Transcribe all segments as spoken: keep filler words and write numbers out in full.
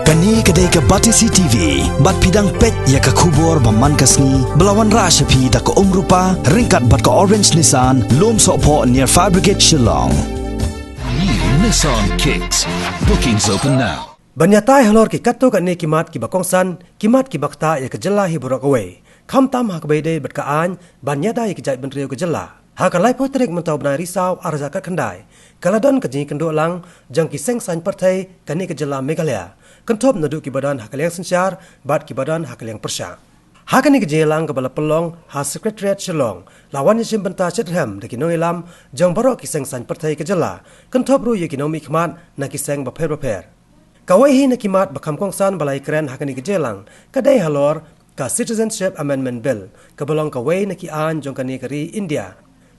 Kane ka dei ka Batesi T V, bad phi dang peit ïa ka khubor ba man ka sngi, ba la wanrah sha phi da ka Umrupa, ryngkat bad ka Orange Nissan, Lumsohphoh near Fire Brigade Shillong. New Nissan Kicks. Bookings open now. Ban ïatai halor ki katto katne ki mat kiba kongsan, ki mat kiba ktah ïa ka jylla hi baroh kawei. Khamtam ha kaba ïadei bad ka aiñ, ban ïada ïa ki jaitbynriew ka jylla. Ha ka laiphew tarik mynta u bnai Risaw arhajar khatkhyndai, ka la don ka jingïakynduh lang jong ki seng saiñ pyrthei kane ka jylla Meghalaya, kynthup naduh kiba don ha ka liang synshar bad kiba don ha ka liang pyrshah. Ha kane ka jingïalang kaba la pynlong ha Secretariat Shillong, la wan ïashim bynta shitrhem da ki nongïalam jong baroh ki seng saiñ pyrthei ka jylla, kynthup ruh ïa ki nongmihkhmat na ki seng bapher bapher. Kawei hi na ki mat ba kham kongsan ba la ïakren ha kane ka jingïalang ka dei halor ka Citizenship Amendment Bill, kaba long kawei na ki aiñ jong kane ka ri India,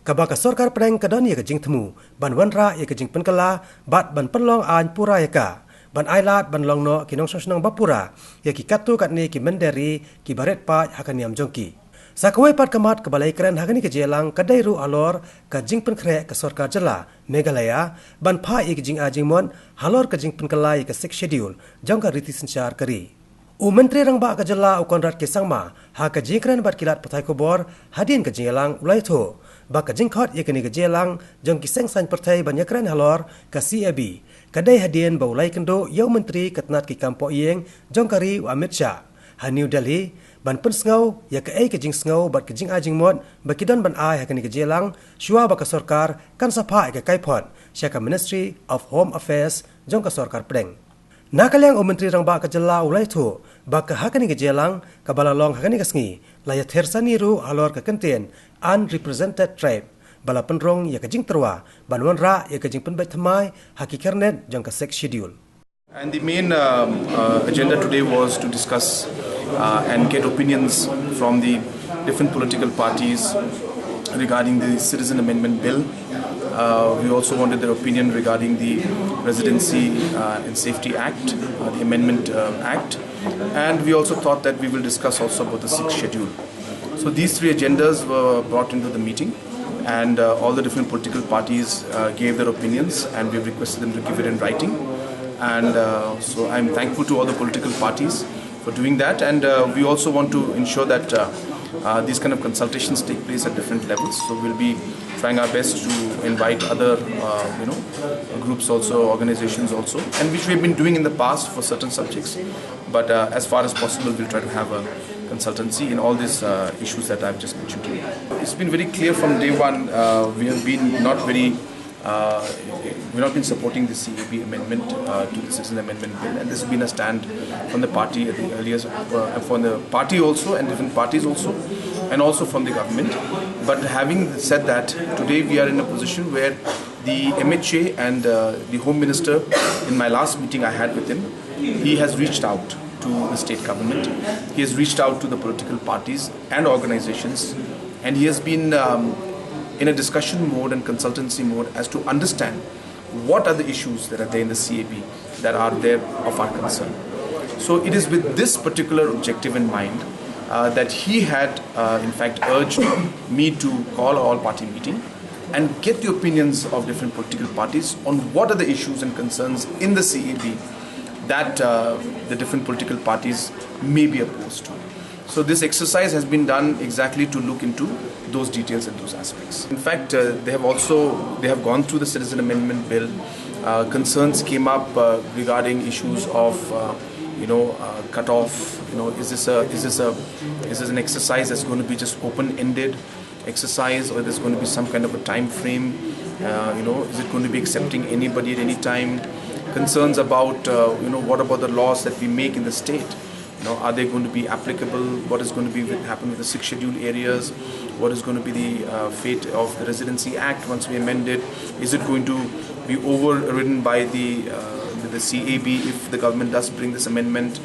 kaba ka sorkar pdeng ka don ïa ka jingthmu ban wanrah ïa ka jingpynkylla bad ban pynlong aiñ pura ïa ka, ban ailad ban long noh ki nongshong shnong bapura ïa ki katto katne ki mynder ri kiba rit paid ha ka niam jong ki. Sa kawei pat ka mat kaba la ïakren ha kane ka jingïalang ka dei ruh halor ka jingpynkhreh ka sorkar jylla Meghalaya ban phah ïa ka jingai jingmut halor ka jingpynkylla ïa ka Sixth Schedule jong ka riti synshar ka ri. U Myntri Rangbah ka jylla u Conrad K Sangma, ha ka jingkren bad ki lad pathai khubor hadien ka jingïalang, u la ïathuh ba ka jingkhot ïa kane ka jingïalang jong ki seng saiñ pyrthei ban ïakren halor ka C A B ka dei hadien ba u la ïakynduh ïa u Myntri ka tnat ki kam pohïing jong ka ri, u Amit Shah, ha New Delhi, ban pynsngew ïa kaei ka jingsngew bad ka jingai jingmut ba ki don ban ai ha kane ka jingïalang, shuwa ba ka sorkar kan sa phah ïa ka kaiphod sha ka Ministry of Home Affairs jong ka sorkar pdeng. Na ka liang u Myntri Rangbah ka jylla u la ïathuh ba ka ha kane ka jingïalang kaba la long ha kane ka sngi, la ïathir sani ruh halor ka kyntien Unrepresented Tribe, ba la pynrung ïa ka jingtyrwa ban wanrah ïa ka jingpynbeit thymmai ha ki kyrnet jong ka Sixth Schedule. And the main um, uh, agenda today was to discuss uh, and get opinions from the different political parties regarding the Citizen Amendment Bill. Uh, we also wanted their opinion regarding the Residency uh, and Safety Act, uh, the Amendment uh, Act. And we also thought that we will discuss also about the Sixth Schedule. So these three agendas were brought into the meeting, and uh, all the different political parties uh, gave their opinions, and we've requested them to give it in writing. And uh, so I'm thankful to all the political parties for doing that, and uh, we also want to ensure that uh, uh, these kind of consultations take place at different levels. So we'll be trying our best to invite other, uh, you know, groups also, organizations also, and which we've been doing in the past for certain subjects. But uh, as far as possible, we'll try to have a consultancy in all these uh, issues that I've just mentioned to you. It's been very clear from day one. Uh, we have been not very uh, we've not been supporting the C A B amendment uh, to the Citizen Amendment Bill, and this has been a stand from the party at the earliest, uh, from the party also, and different parties also, and also from the government. But having said that, today we are in a position where the M H A and uh, the Home Minister, in my last meeting I had with him, he has reached out to the state government. He has reached out to the political parties and organizations, and he has been um, in a discussion mode and consultancy mode as to understand what are the issues that are there in the C A B that are there of our concern. So it is with this particular objective in mind uh, that he had, uh, in fact, urged me to call a all-party meeting and get the opinions of different political parties on what are the issues and concerns in the C A B that uh, the different political parties may be opposed to. So this exercise has been done exactly to look into those details and those aspects. In fact, uh, they have also they have gone through the Citizen Amendment Bill. Uh, concerns came up uh, regarding issues of uh, you know uh, cutoff. You know, is this a is this a is this an exercise that's going to be just open-ended exercise, or there's going to be some kind of a time frame? Uh, you know, is it going to be accepting anybody at any time? Concerns about uh, you know what about the laws that we make in the state? You know, are they going to be applicable? What is going to be with, happen with the Sixth Schedule areas? What is going to be the uh, fate of the Residency Act once we amend it? Is it going to be overridden by the uh, the C A B if the government does bring this amendment?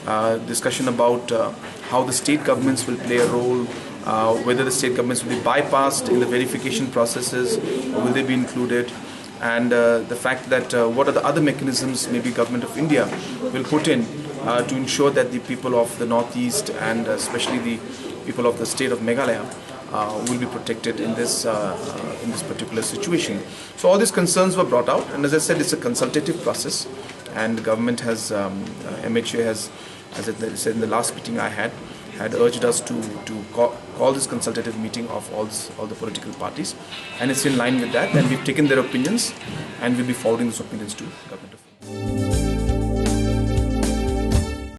Uh, discussion about uh, how the state governments will play a role, uh, whether the state governments will be bypassed in the verification processes, or will they be included? And uh, the fact that uh, what are the other mechanisms maybe Government of India will put in uh, to ensure that the people of the Northeast and especially the people of the state of Meghalaya uh, will be protected in this uh, uh, in this particular situation. So all these concerns were brought out, and as I said, it's a consultative process. And the government has, um, uh, M H A has, as I said in the last meeting I had, had urged us to, to call, call this consultative meeting of all, this, all the political parties. And it's in line with that. And we've taken their opinions and we'll be forwarding those opinions to government of